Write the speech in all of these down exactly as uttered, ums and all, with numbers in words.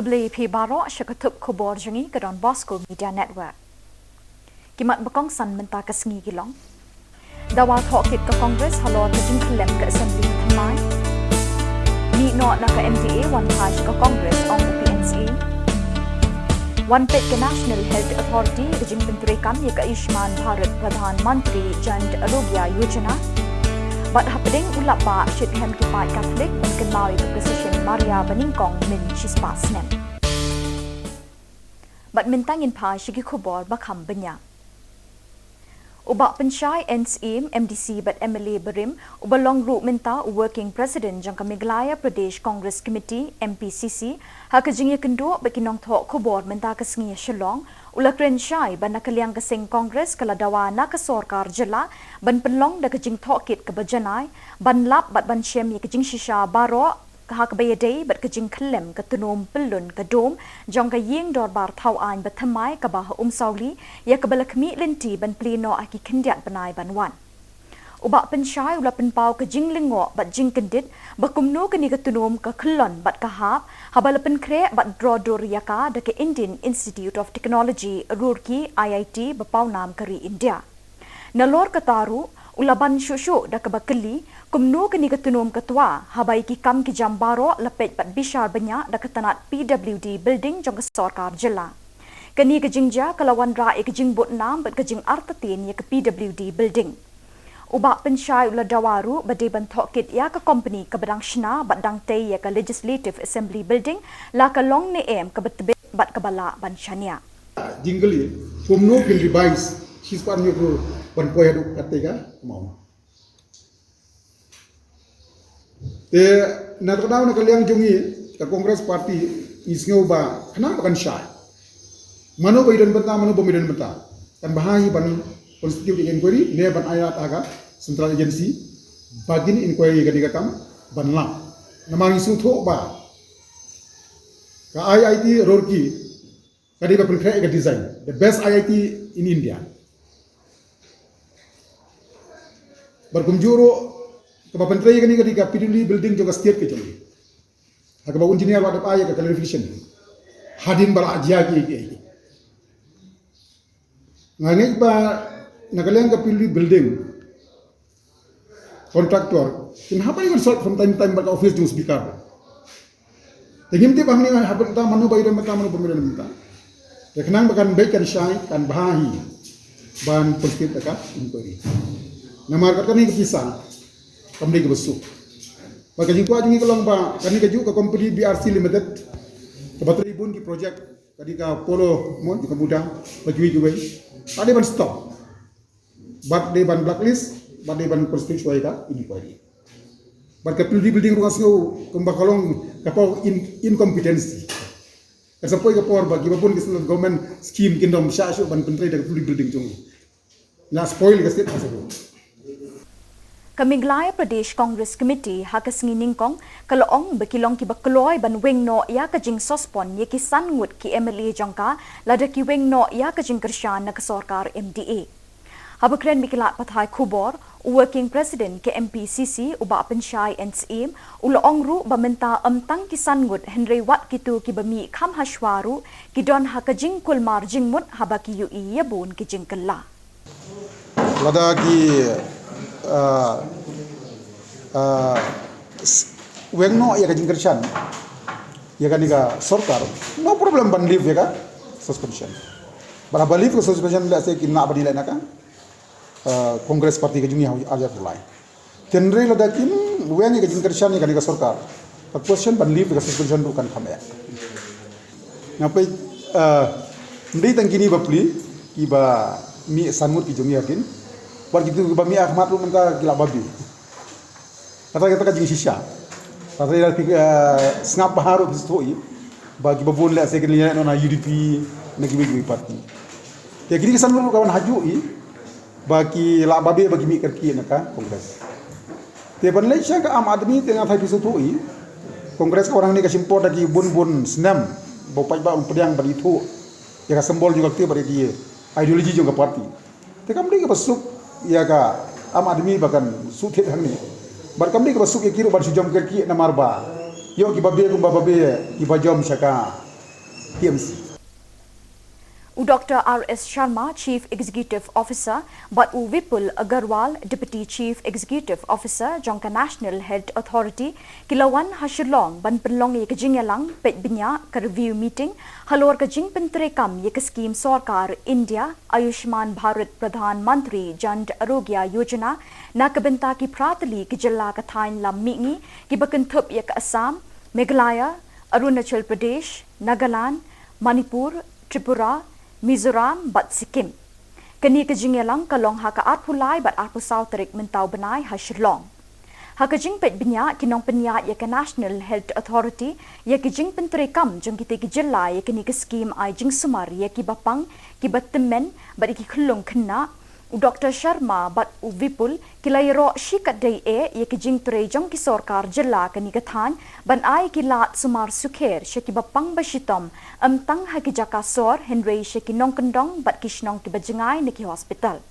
Khublei phi baroh sha ka tup khubor jong ngi ka Don Bosco Media Network. Ki mat ba kongsan mynta ka sngi ki long: Dawa thohkit ka Congress halor ka jingkhyllem ka Assembly thymmai. Mih noh na ka M D A wan phai sha ka Congress, ong u P N C A. Wan peit ka National Health Authority ka jingpyntreikam ïa ka Ayushman Bharat Pradhan Mantri Jan Arogya Yojana. Bad hapdeng u lap bah shit hem ki paid Katholik ban kynmaw ïa ka Procession Maria banyngkong min shispah snem. Bad mynta ngin phai sha ki khubor ba kham bniah. U Bah Pynshai N Syiem, M D C bad M L A barim, uba long ruh mynta u Working President jong ka Meghalaya Pradesh Congress Committee, M P C C, ha ka jingïakynduh bad ki nongthoh khubor mynta ka sngi ha Shillong, u la kren shai ba na ka liang ka seng Congress ka la dawa na ka sorkar jylla ban pynlong da ka jingthohkit kaba janai, ban lap bad ban shem ïa ka jingshisha baroh ha kaba ïadei bad ka jingkhyllem ka tnum pyllun ka dome jong ka ïing dorbar thaw aiñ ba thymmai kaba ha Umsawli, ïa kaba la khmih lynti ban plie noh ha ki khyndiat bnai ban wan. U Bah Pynshai u la pynpaw ka jinglyngngoh bad jingkyndit ba kumno kane ka tnum ka khyllon bad ka hap, haba la pynkhreh bad draw dur ïa ka da ka Indian Institute of Technology Roorkee, I I T, ba pawnam ka ri India. Nalor kata ruh, u la ban shuh shuh da kaba kylli kumno kane ka tnum ka twa, haba ïa ki kam ki jam baroh la peit bad bishar bniah da ka tnat P W D building jong ka sorkar jylla. Kane ka jingjia ka la wanrah ïa ka jingbud nam bad ka jingartatien ïa ka P W D building. U Bah Pynshai u la dawa ruh ba dei ban thohkit ïa ka company kaba dang shna bad dang tei ïa ka Legislative Assembly building, la ka long ne em kaba tbit bad kaba lah ban shaniah. Jingkylli, kumno phin revise shispah hynñiew klur ban poi haduh katei ka amount? Te na kata ka daw, na ka liang jong ngi ka Congress Party, ngi sngew ba khnang ba kan shai, mano ba i don bynta, mano ba ym don bynta, kan bha hi ban constitute inquiry ne ban ai lad ha ka Central Agency ba kin inquiry ïa kane ka kam ban lap. Namar ngi sngewthuh ba ka I I T Roorkee ka dei ba pynkhreh ïa ka design, the best I I T in India. Bad kumjuh ruh kaba pyntrei ïa kane ka dei ka P W D building jong ka state ka jong ngi. Ha kaba u engineer u la dep ai ïa ka clarification hadien ba la jia kiei kiei. Nga ngeit ba na ka liang ka P W D building, contractor kin hap ban consult from time to time bad ka office jong speaker. Te ngim tip hangne hap ban ta mano ba i don bynta, mano ba ym don bynta. Te khnang ba kan beit kan shai, kan bha hi ban constitute da ka inquiry. Namar kat kane ka pisa kam dei kaba suk. Ba ka jingkwah jong ngi ka long ba kane kajuh ka company B R C Limited kaba trei bun ki project, ka dei ka Apollo, mo, jong ka Muda, bad kiwei kiwei, ka dei ban stop. Bad dei ban blacklist, bad dei ban constitute shuwa ïa ka inquiry. Bad ka P W D building ruh nga sngew kumba ka long ka por in, incompetency. Ka sa poi ka por ba kiba bun ki central government scheme kin dom shah shuh ban pyntrei da ka P W D building jong ngi. La spoil ka state ka sa ruh. Ka Meghalaya Pradesh Congress Committee ha ka sngi nyngkong ka la ong ba ki long kiba kloi ban weng noh ïa ka jingsuspend ïa ki san ngut ki M L A jong ka, lada ki weng noh ïa ka jingkyrshan na ka sorkar M D A. Haba kren bad ki lad pathai khubor, u Working President ka M P C C, u Bah Pynshai N Syiem, u la ong ruh ba mynta ym tang ki san ngut hynrei wat kito kiba mih kham hashwa ruh ki don ha ka jingkulmar jingmut haba ki ïohi ïa bun ki jingkylla. Lada ki, ah, ah, s-, weng noh ïa ka jingkyrshan ïa kane ka sorkar, no problem ban lift ïa ka suspension. Bad haba lift ka suspension, lehse kin lah ban ïaleh na ka, ah, Congress Party ka jong ngi ha u ar hajar arphew lai. Hynrei lada kim weng ïa ka jingkyrshan ïa kane ka sorkar, ka question ban lift ïa ka suspension ruh kan kham eh. Nga peit, eh, ym dei tang kine bapli kiba mih san ngut ki jong ngi hadien. Bad kito kiba mih ha khmat ruh mynta ki la babe. Kata, kata ka jingshisha. Kata ïa phi, eh, sngap bha ruh phi sngewthuh ïa ba kiba bun lehse kin ïaleh noh na U D P, na kiwei kiwei party. Te kine ki san ngut ruh ka wan hajuh ïa ba ki la babe ba ki mih kyrkieh na ka Congress. Te ban leit sha ka Aam Aadmi, te nga tharai phi sngewthuh ïa, Congress ka wan hangne ka shim por da ki bun bun snem, ba u paidbah un pdiang bad ithuh ïa ka symbol jong ka kti bad ïa ki ideology jong ka party. Te kam dei kaba suk ïa ka Aam Aadmi ba kan shu thied hangne. Bad kam dei kaba suk ïa ki ruh ban shu jom kyrkieh namar ba ïoh ki babe kumba babe kiba jom sha ka T M C. U Doctor R S Sharma, Chief Executive Officer, bad u Vipul Agarwal, Deputy Chief Executive Officer jong ka National Health Authority, ki la wan ha Shillong ban pynlong ïa ka jingïalang peit bniah, ka review meeting halor ka jingpyntreikam ïa ka skim sorkar India, Ayushman Bharat Pradhan Mantri Jan Arogya Yojana, na ka bynta ki phra tylli ki jylla ka thaiñ lam mihngi, kiba kynthup ïa ka Assam, Meghalaya, Arunachal Pradesh, Nagaland, Manipur, Tripura, Mizoram bad Sikkim. Kane ka jingïalang ka long ha ka arphew lai bad arphew saw tarik mynta u bnai ha Shillong. Ha ka jingpeit bniah, ki nongpynïaid ïa ka National Health Authority ïa ki jingpyntreikam jong kitei ki jylla ïa kane ka skim ai jingsumar ïa kiba pang, kiba tymmen bad ïa ki khyllung khynnah, u Doctor Sharma bad u Vipul ki la ïaroh shikatdei eh ïa ki jingtrei jong ki sorkar jylla kane ka thaiñ ban ai ki lad sumar sukher sha kiba pang ba shitom, ym tang ha ki jaka sor hynrei sha ki nongkyndong bad ki shnong kiba jngai na ki hospital.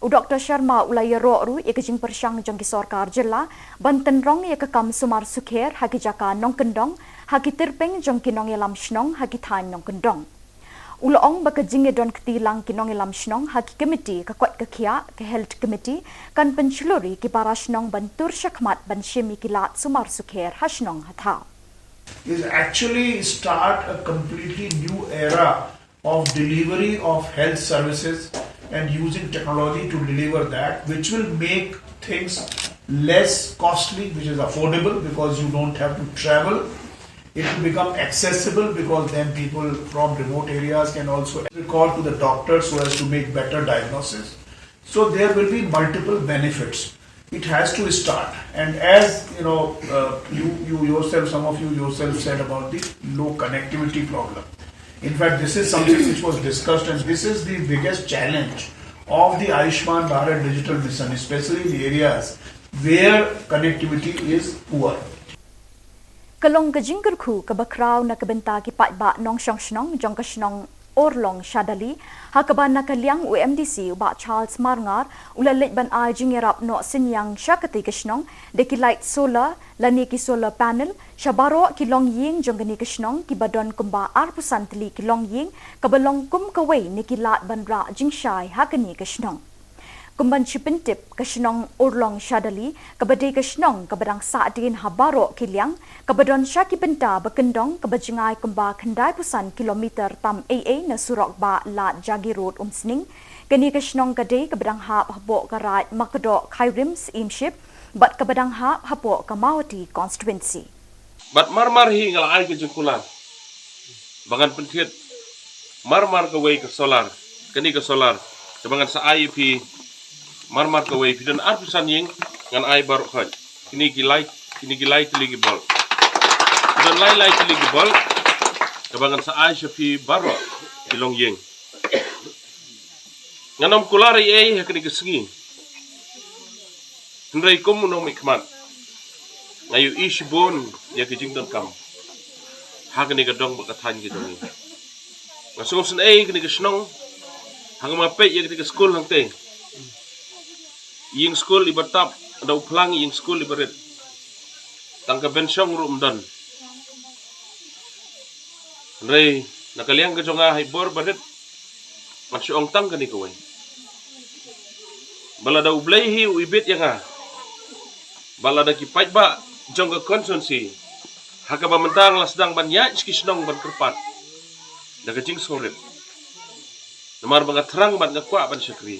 U Doctor Sharma u la ïaroh ruh ïa ka jingpyrshang jong ki sorkar jylla ban tynrong ïa ka kam sumar sukher ha ki jaka nongkyndong, ha ki tyrpeng jong ki nongïalam shnong ha ki thaiñ nongkyndong. U la ong ba ka jingïadon kti lang ki nongïalam shnong ha ki komiti ka koit ka khiah, ka health committee, kan pynshlur ïa ki para shnong ban tur shakhmat ban shim ïa ki lad sumar sukher ha shnong ha thaw. Is actually start a completely new era of delivery of health services and using technology to deliver that, which will make things less costly, which is affordable because you don't have to travel. It will become accessible because then people from remote areas can also record to the doctor so as to make better diagnosis. So there will be multiple benefits. It has to start. And as you know, uh, you, you yourself, some of you yourself said about the low connectivity problem. In fact, this is something which was discussed, and this is the biggest challenge of the Ayushman Bharat Digital Mission, especially in the areas where connectivity is poor. Ka long ka jingkyrkhu kaba khraw na ka bynta ki paidbah nongshong shnong jong ka shnong Urlong Shadali, ha kaba na ka liang u M D C u Bah Charles Marngar u la leit ban ai jingïarap noh synñiang sha katei ka shnong da ki light solar lane ki solar panel sha baroh ki longïing jong kane ka shnong kiba don kumba arphew san tylli ki longïing, kaba long kum kawei na ki lad ban rah jingshai ha kane ka shnong. Kum ban shu pyntip, ka shnong Urlong Shadali, kaba dei ka shnong kaba dang sahdien ha baroh ki liang, kaba don sha ki bynta ba kyndong, kaba jngai kumba khyndai phew san kilometer tam ei ei na surok bah Lad Jagi Road Umsning. Kane ka shnong ka dei kaba dang hap hapoh ka Raid Makdoh Khyrim Syiemship bad kaba dang hap hapoh ka Mawhati constituency. Bad mar mar hi nga la ai ka jingkular ba ngan pynthied mar mar kawei ka solar, kane ka solar kaba ngan sa ai ïa phi mar mar kawei. Phi don arphew san ïing, ngan ai baroh khoit. Kine ki lai, kine ki lai tylli ki bulb. Phi don lai lai tylli ki bulb kaba ngan sa ai sha phi baroh ki longïing. Ngan ym kular ei ei ha kane ka sngi. Hynrei kum u nongmihkhmat, nga ïohi shibun ïa ka jingdonkam ha kane ka dong bad ka thaiñ ka jong ngi. Nga sngewsynei kane ka shnong ha kaba nga peit ïa kane ka skul hangtei. Ïing skul iba tap da u phlang, ïing skul iba rit. Tang ka bench shong ruh ym don. Hynrei na ka liang ka jong nga ha i bor ba rit, ngan shu ong tang kane kawei. Ba lada U Blei hi u ibit ïa nga, ba lada ki paidbah jong ka constituency, ha kaba mynta nga la sdang ban ïaid sha ki shnong ban kyrpad da ka jingsngewrit, namar ba nga thrang bad nga kwah ban shakri.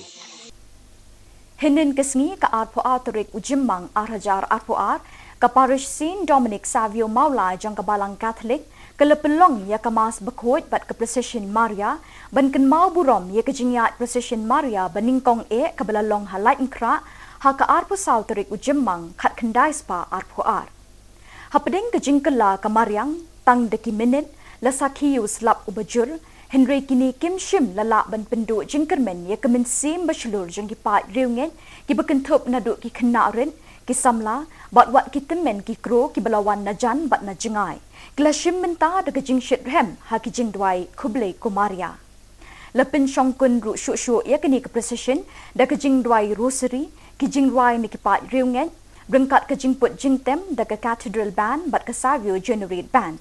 Hynnin ka sngi, ka arphew ar tarik u Jymmang ar hajar arphew ar, ka Parish Saint Dominic Savio Mawlai jong ka Balang Catholic ka la pynlong ïa ka Mass bakhuid bad ka Procession Maria ban kynmaw burom ïa ka jingïaid Procession Maria ba nyngkong eh kaba la long ha Laitumkhrah ha ka arphew saw tarik u Jymmang khatkhyndai spah arphew ar. Hapdeng ka jingkylla ka mariang, tang da ki minit, la sakhi ïa u slap uba jur, hynrei kine kim shym la lah ban pynduh jingkyrmen ïa ka mynsiem ba shlur jong ki paid riewngeit, kiba kynthup naduh ki khynnah rit, ki samla, bad wat ki tymmen ki kro kiba la wan na jan bad na jngai. Ki la shim bynta da ka jingshit rhem ha ki jingduwai Khublei ko Maria. La pynshongkun ruh shuh shuh ïa kane ka procession da ka jingduwai rosary, ki jingrwai na ki paid riewngeit, ryngkat ka jingput jingtem da ka Cathedral Band bad ka Savio Generate Band.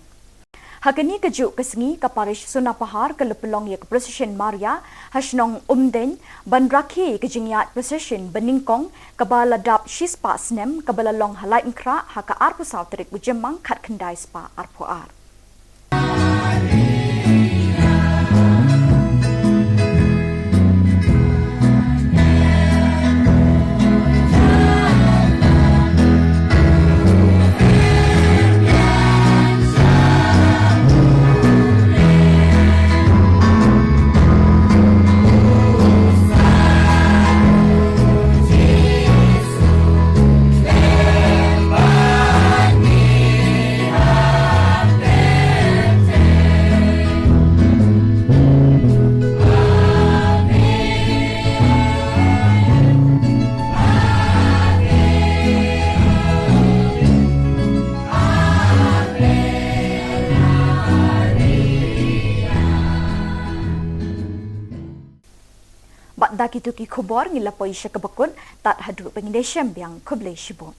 Ha kane kajuh ka sngi ka parish Sonapahar ka la pynlong ïa ka procession Maria ha shnong Umdeiñ ban rakhe ïa ka jingïaid procession banyngkong kaba la dap shispah snem kaba la long ha Laitumkhrah ha ka arphew saw tarik u Jymmang khatkhyndai spah arphew ar. Bad da kito ki khubor ngi la poi sha kaba kut, tad haduh ba ngin ïashem biang, khublei shibun.